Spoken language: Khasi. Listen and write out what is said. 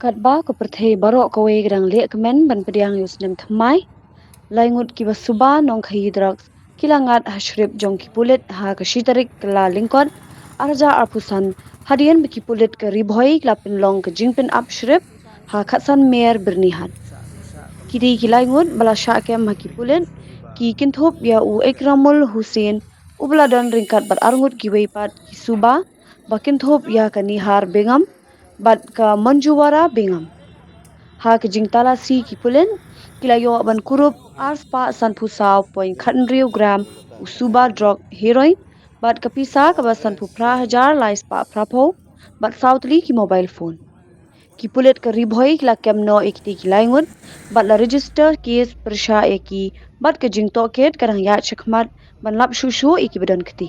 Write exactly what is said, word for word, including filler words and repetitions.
Katba ka pyrthei baroh kawei ka dang leh kmen ban pdiang ïa u snem thymmai, laingut kiba suba nongkhaïi drugs ki la ngat ha shrip jong ki pulit ha ka shi tarik Kyllalyngkot, ar hajar arphew san, hadien ba ki pulit ka Ri Bhoi ki la pynlong ka jingpynap shrip ha Khatsan Mer, Byrnihat. Kitei ki laingut ba la shah kem ha ki pulit ki kynthup ïa u Ikramul Hussain, uba la don ryngkat bad arngut kiwei pat ki suba, ba kynthup ïa ka Nihar Begum bad ka Manjuwara Begum. Ha ka jingtalasi ki pulit ki la ïoh ban kurup ar spah sanphew saw point khathynriew gram u suba drok heroin, bad ka pisa kaba sanphew phra hajar lai spah phraphew, bad saw tylli ki mobile phone. Ki pulit ka Ri Bhoi ki la kem noh ïa kitei ki laingut bad la register case pyrshah ïa ki, bad ka jingtohkit ka dang ïaid shakhmat ban lap shuh shuh ïa kiba don kti.